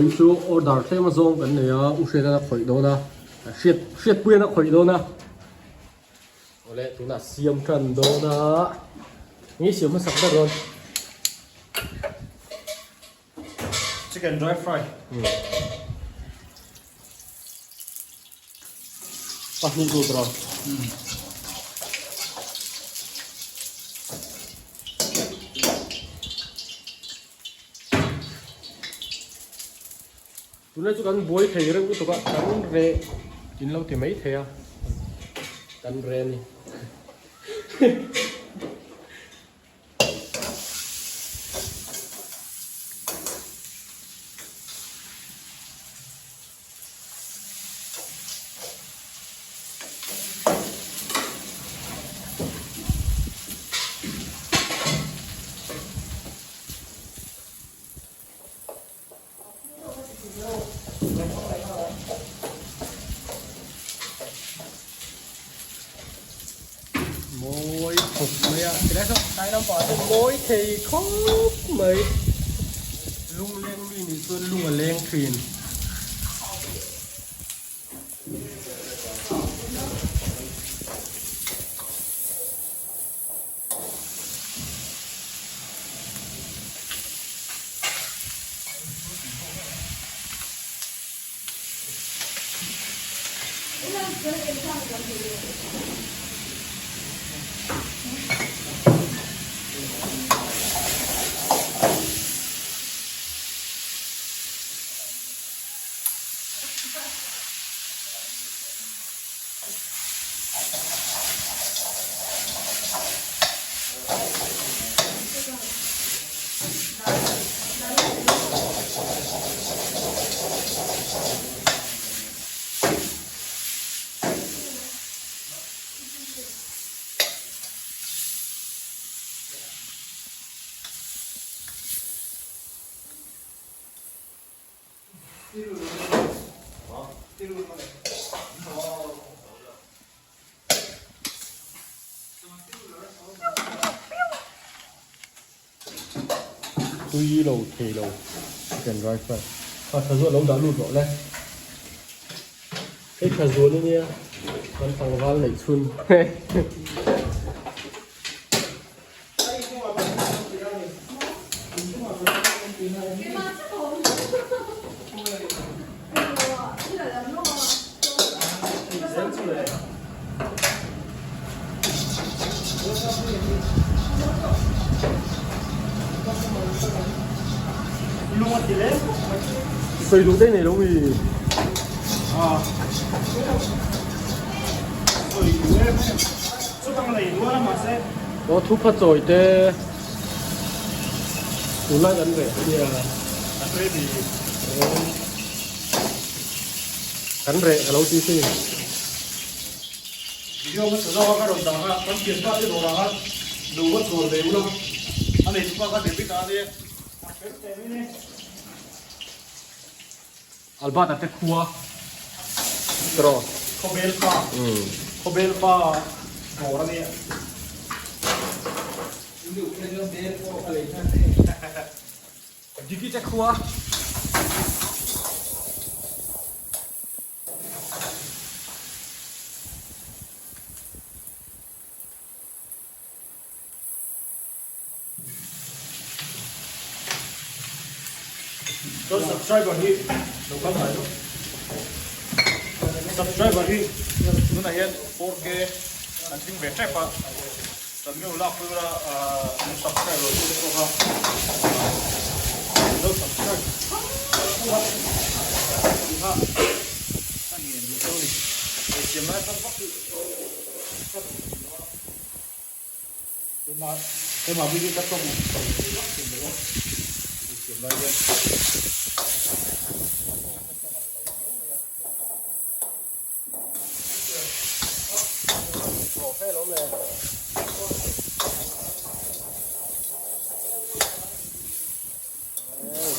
Vawiin chu order tlem azawng kan nei a, u Hriatan a khawih dawn a, Hriat Hriatpuian a khawih dawn a. Awle tunah siam tan dawn a, nge siam hmasak ber dawn? Chicken dry fry. Pahnih lut rawh. Tunlai chu kan buai thei reuh lutuk a, kan reh in lo ti mai thei a, kan reh a ni. Mawi khawp mai a tilai saw tlai lampang ah chuan mawi thei khawp mai lungleng mi nih chuan lung a leng thin. Tui lo thei lo chicken dry fry kha tha zual lo dah lut rawh le hei tha zual ania kan tlangval neih chhun. Sawi duh daih nei lo mi. Aw thupha chawi te tunlai kan reh ania kan reh ka lo ti sin. Video hmasa zawk a ka rawn dah a, kan thianpa te dawrah khan lo va chawl ve ula, a neitupa kha debit a ania. A fel teh mai ni. Albert-a te khua tiraw? Khawbel pa, Khawbel pa dawr a nia. Diki te khua. Chuan subscriber hi lo kal hnai deuh. Subscriber hi tunah hian 4K an tling ve tep a. Kan mi ulak pui ula an subscribe lo tu te pawh kha an lo subscribe a tih kha a ni en duh teuh a ni. Eisiam lai tak vak hi ka duh lo a. Keimah keimah bik hi ka tawng tawng thei vak thin lo a eisiam lai hian.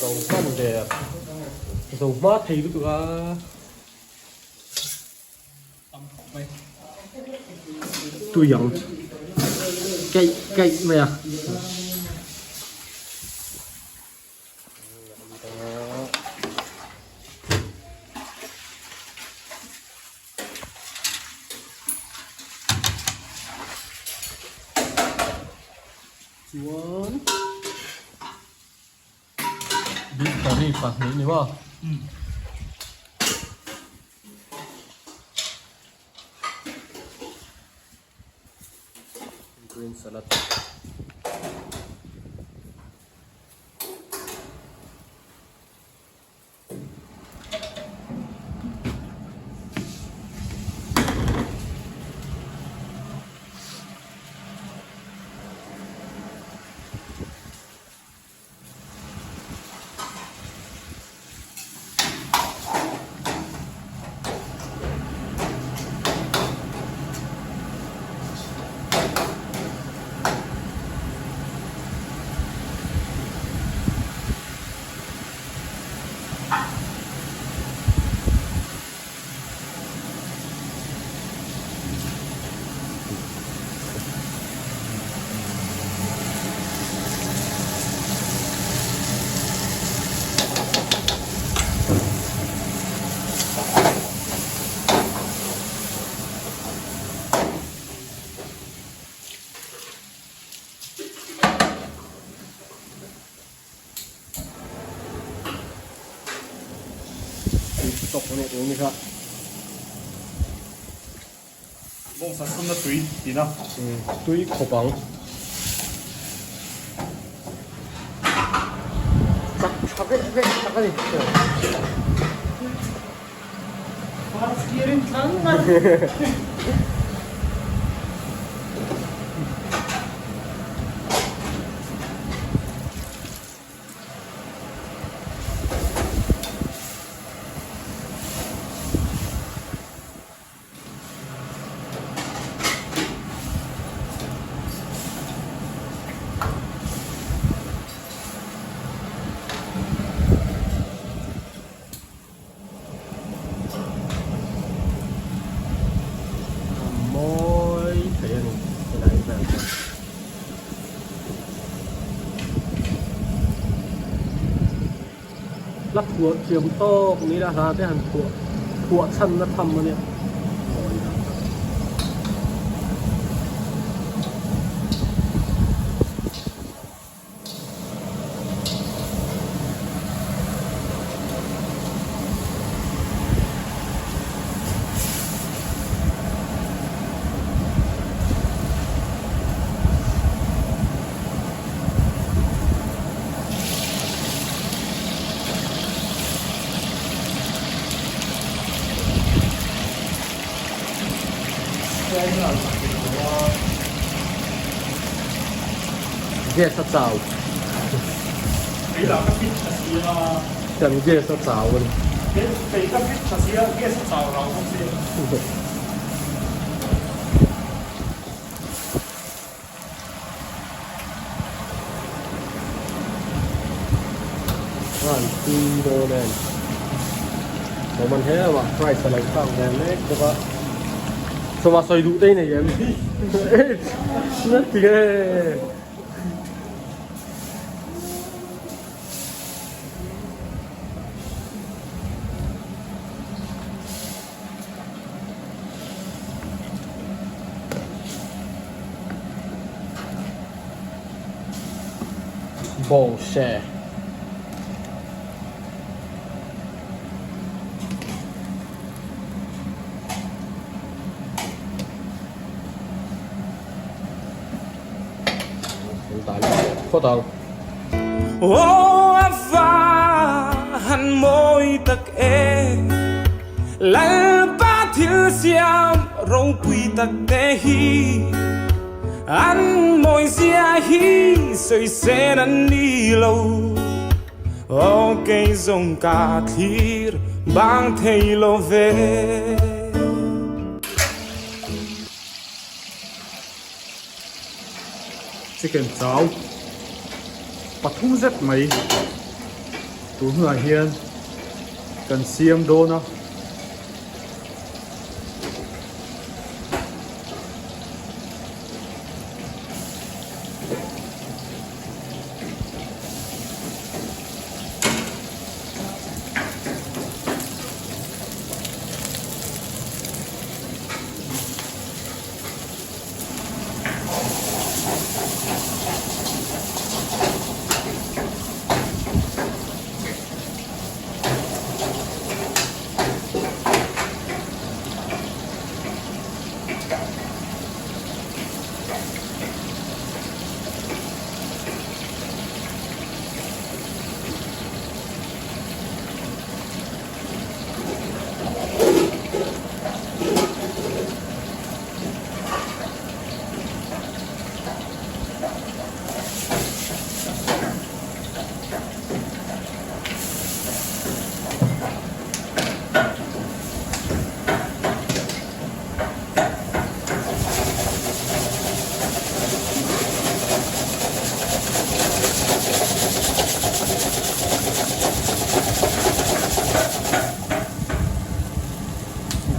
Zo hman der zo hma thei lutuk a tui ang keih keih mai a. Chuan beef curry pahnih ni maw? Green salad. Tawk a nih tur ni kha. Bawngsa chhunna tui tina. Tui khawp ang. Chak tha vek vek tak a ni. Parskirin tlang ngat. A mawi thei a ni helai vel chuan. La phuah thiam tawk ni la hla te han phuah phuah chhan na tham a nia mawi dan tak. Gas a chau. Kan gas a chau a ni. An tui dawn em? Awm an hel a, price a lo thlak ve mek bawk a. Sawma sawi duh te hi nei em? Nati nge? Bawngse. Phawt ang. Aw a va han mawi tak e Lalpa thil siam ropui tak te hi An mawi zia hi sawi sen an ni lo Aw kei zawng ka thlir bang thei lo ve. Chicken chau pathum zet mai tun hunah hian kan siam dawn a.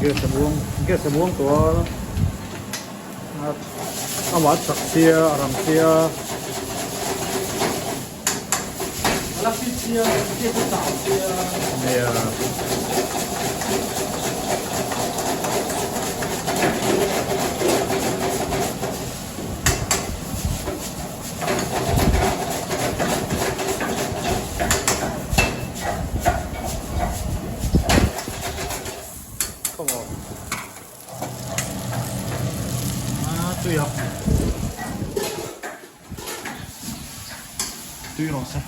Gas a muang gas a muang tawh a amah a chak sia a rang sia. Nia. Come on. Ah, tui a. Tui rawh se.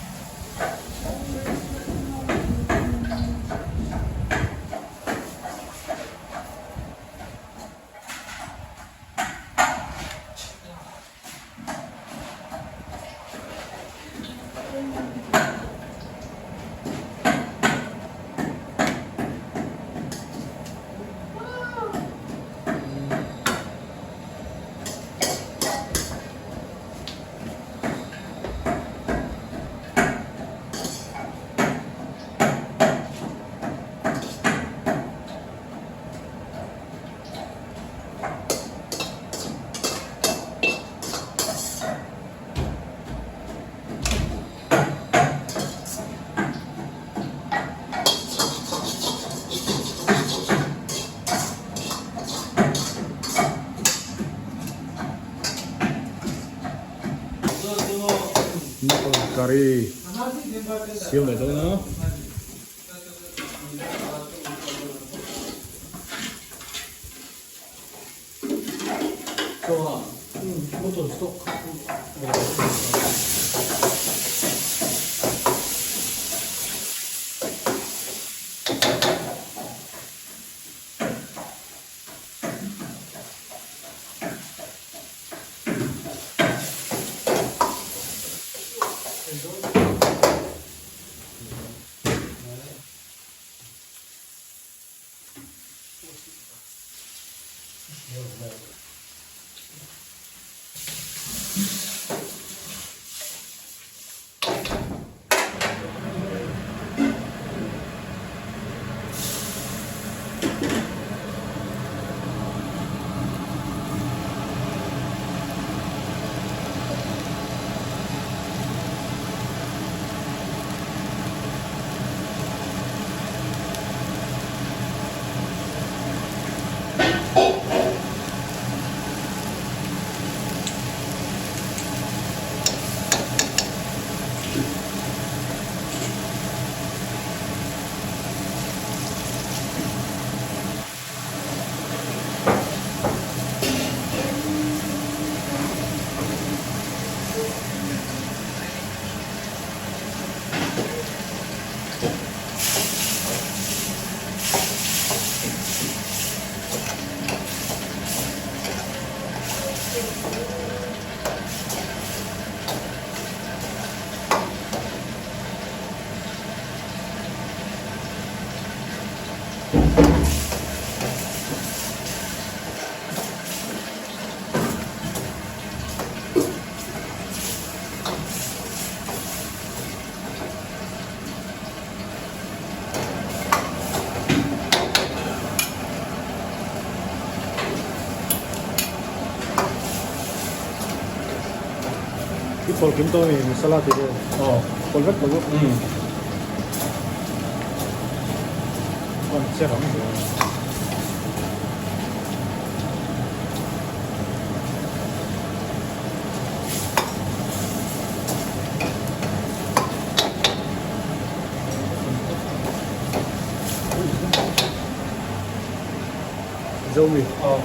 Curry siam leh dawn a. I pawlh kim tawh a ni masala tih vel. Aw. Pawlh vek lo bawk. Umm. Chuan cher ang zel. Zomi. Aw.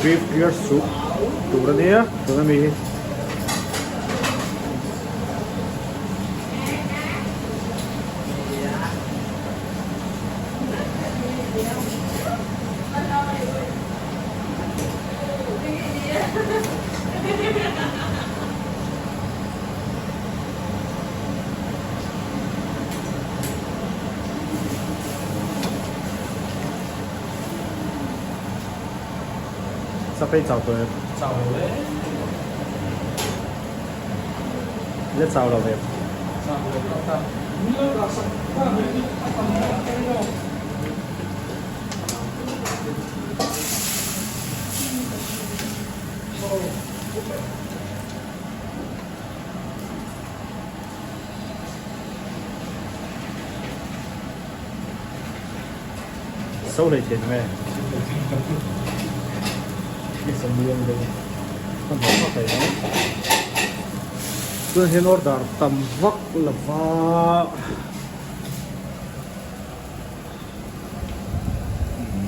Beef ear soup tur a nia tuna mi hi. Phei chau tawh em? Chau lo e. La chau lo em? Chau lo tak tak. Min lo dah sak ta mai chu a tam tak a ni lo. So hlei thei nge? Chuan hian order tam vak lova.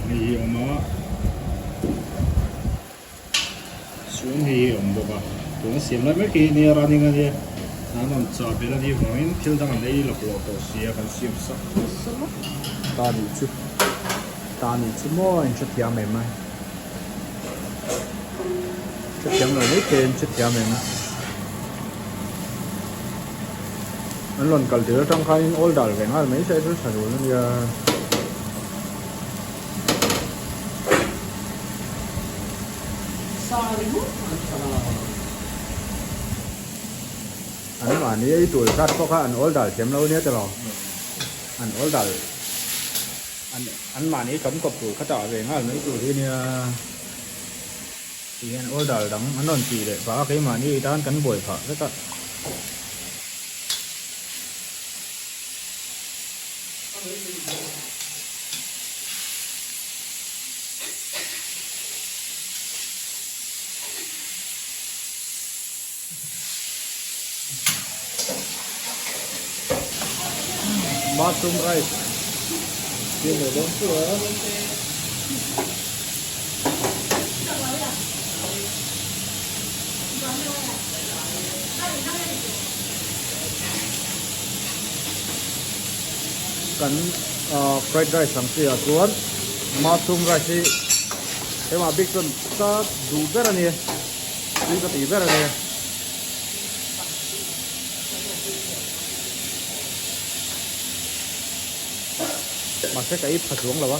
Hei hi a awm a. Chuan hei hi a awm bawk a, tuna siam lai mek hi nia running a nia, an rawn chah belh a nih vangin thil dang an ei lawk lawh tawh si a kan siam sak nasa mai. Ta nih chu, ta nih chu maw in hrethiam em a, hrethiam lo mai thei in hrethiam em a, an rawn kal tir atang khanin awl dal ve nghal mai se chu tha dun a nia. An mahni ei tur zat pawh kha an awl dal thiam lo nia tiraw? An awl dal an an mahni tam kawp tur kha tah ve nghal mai tur hi nia. Tihian awl dal dang an rawn tih leh phah a keimahni tan kan buai phah vek a. Mushroom rice siam leh dawn chu a. Kan fried rice ang chi ah chuan mushroom rice hi hema bik chuan ka duh ber a ni tui ka tih ber a ni. Mahse ka ei pha chuang lo a.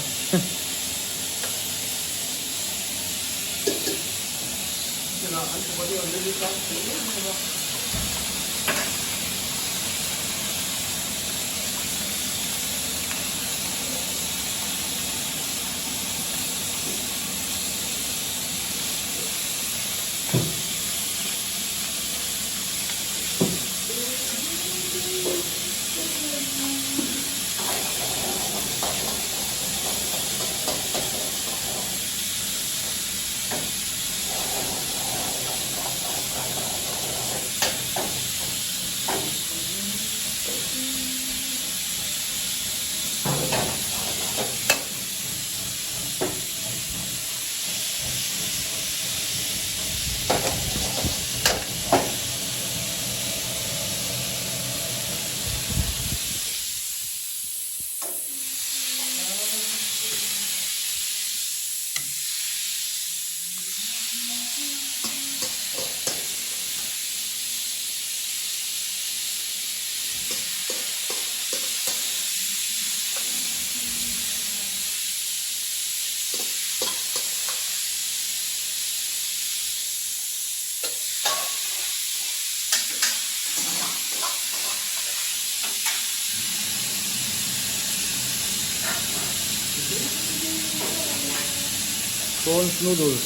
Prawns noodles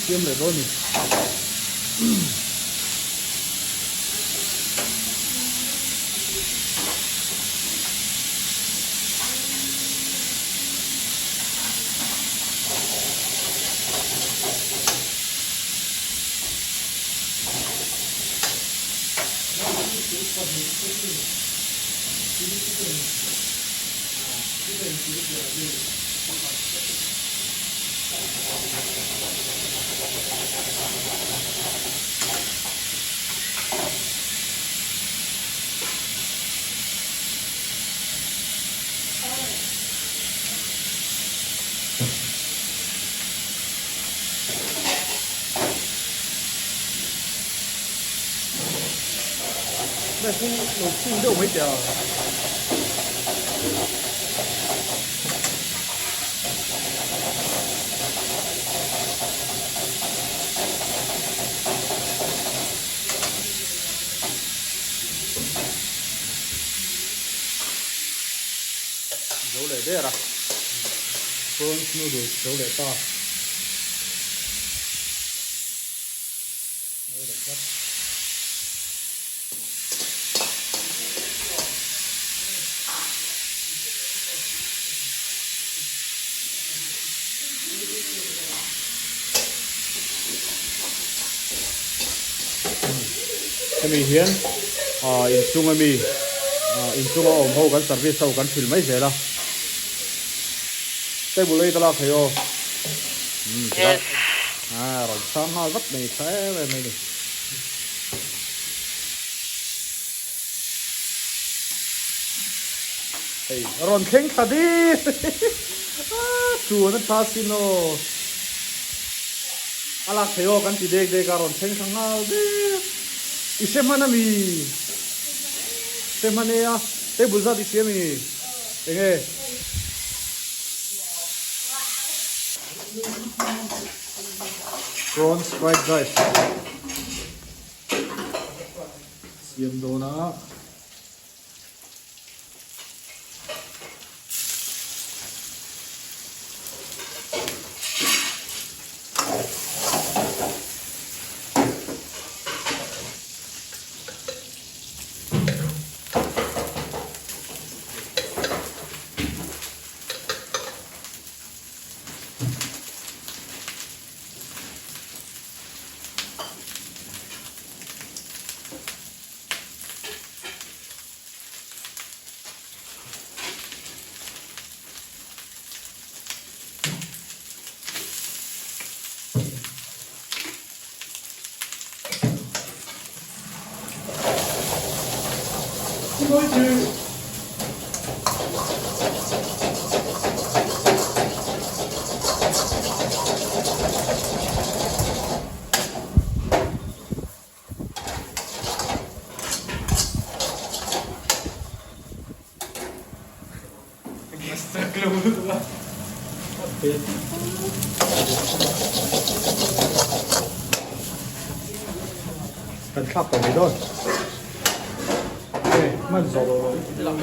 siam leh dawn a ni. Lo chhung deuh mai teh a. leh der a. Prawns noodles zo leh ta. Mawi lo tlat. Hemi hian ah inchung ami ah inchunga awm ho kan service ho kan hrilh mai zel a table ei ka lak thei aw umm ah rawn chhang nghal vat mai tha em em mai a ni. Hei a rawn thleng thla dih chuan a tha sin aw a lak thei aw kan ti dek dek a rawn thleng thla nghal dek i hre hman ami hre hman e a table zat i hria mi enge prawns fried rice siam dawn a. Kan thlak tawh mai dawn. Hman zawh lo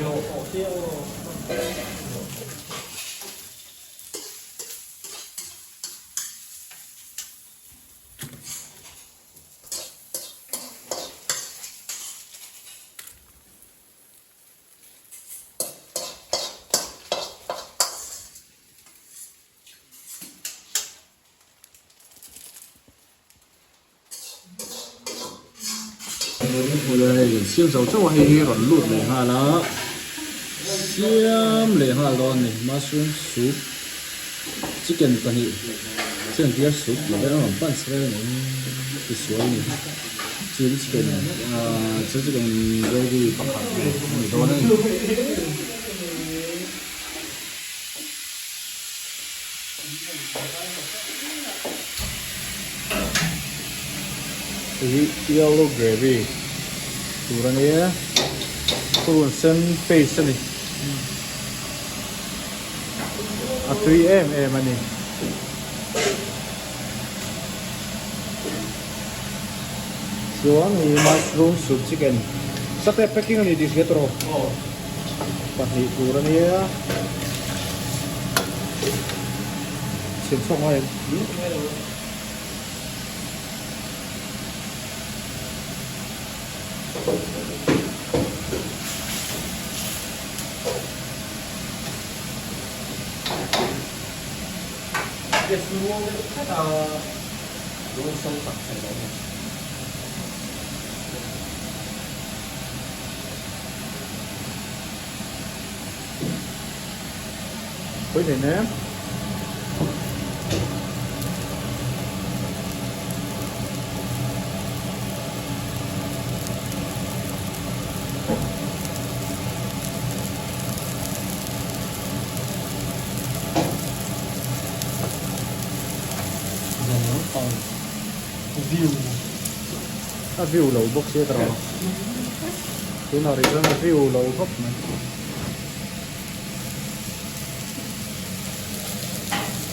Siam chauh chauh a hei hi rawn lut leh nghal a siam leh nghal dawn a ni mushroom soup chicken pahnih chicken clear soup tih vel a rawn pan sak a ni tisual a ni chilli chicken ahh chilli chicken gravy pakhat a ni dawn a ni. Hei hi yellow gravy tur a nia purun sen paste a ni a tui em em a ni. Chuan hei mushroom soup chicken sateh packing a ni tih hria tawh rawh pahnih tur a nia chhin chhuak ngai em. Pui nen em. View a view lo bawk sia ka rawh tunah rih chuan a view lo khawp mai.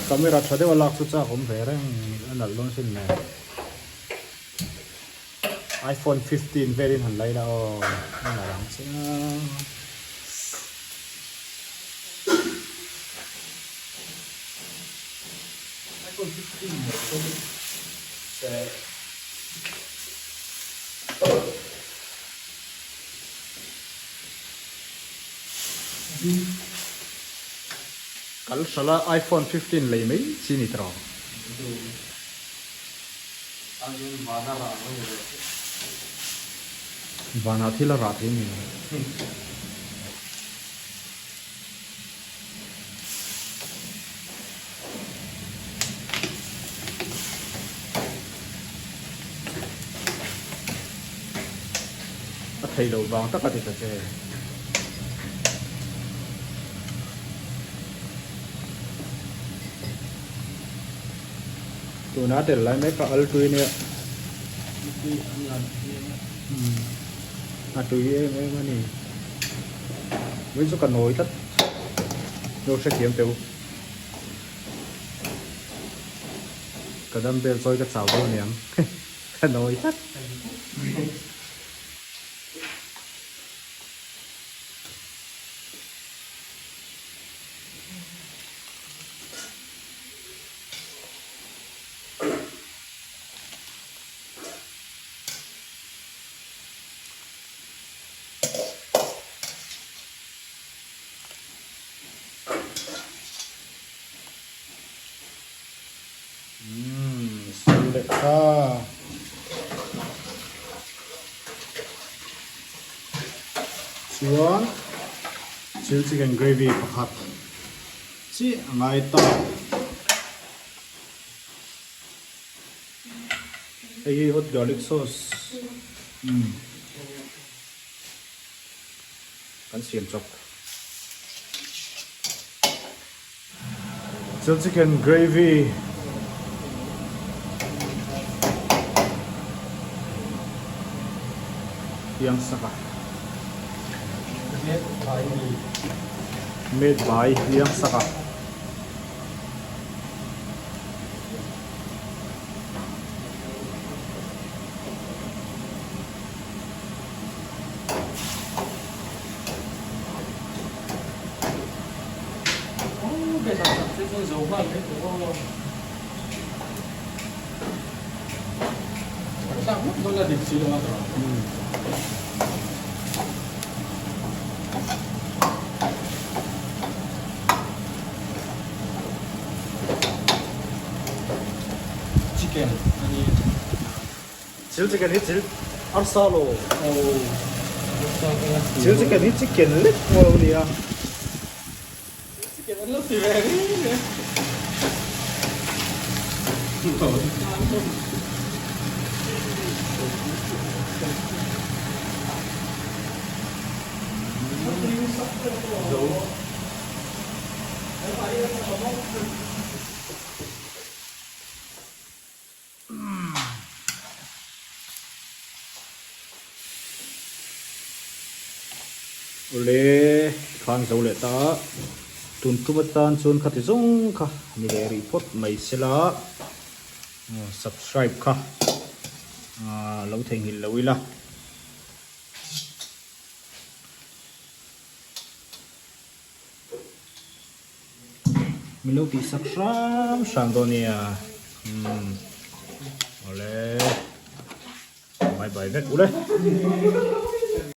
Camera tha deuh a lak chu chak awm ve reng a nalh dawn sin le iPhone 15 velin han la ila aw a nalh ang chiang. Kal hralh a iPhone 15 lei mai chi ni tawh. Vanah thil a rah thei ni. A theih loh vang tak a ti ta che. Tuna tel lai mek a al tui nia. A tui em em a ni. Vawi chu ka nawi tlat. Lo hrethiam teh u. Ka dumbbell chawi ka chau dawn aniang. Ka nawi tlat. Umm so leh kha. Chuan chilli chicken gravy pakhat chiah a ngai ta. Hei hi hot garlic sauce umm kan siam chawp. Chilli chicken gravy piang sak a made by piang sak a. Chicken a ni. Chil chicken hi chil arsa lo. Chil chicken hi chicken lek pawh a lo ni a. Chicken an lo ti ve reng e. Zo. Awle khan zo leh ta a, tun tum atan chuan khati zawng kha ni leh rih phawt mai sela, subscribe kha lo theihnghilh lo ila. Min lo tih sak hram hram dawn nia umm awle bye bye vek ule.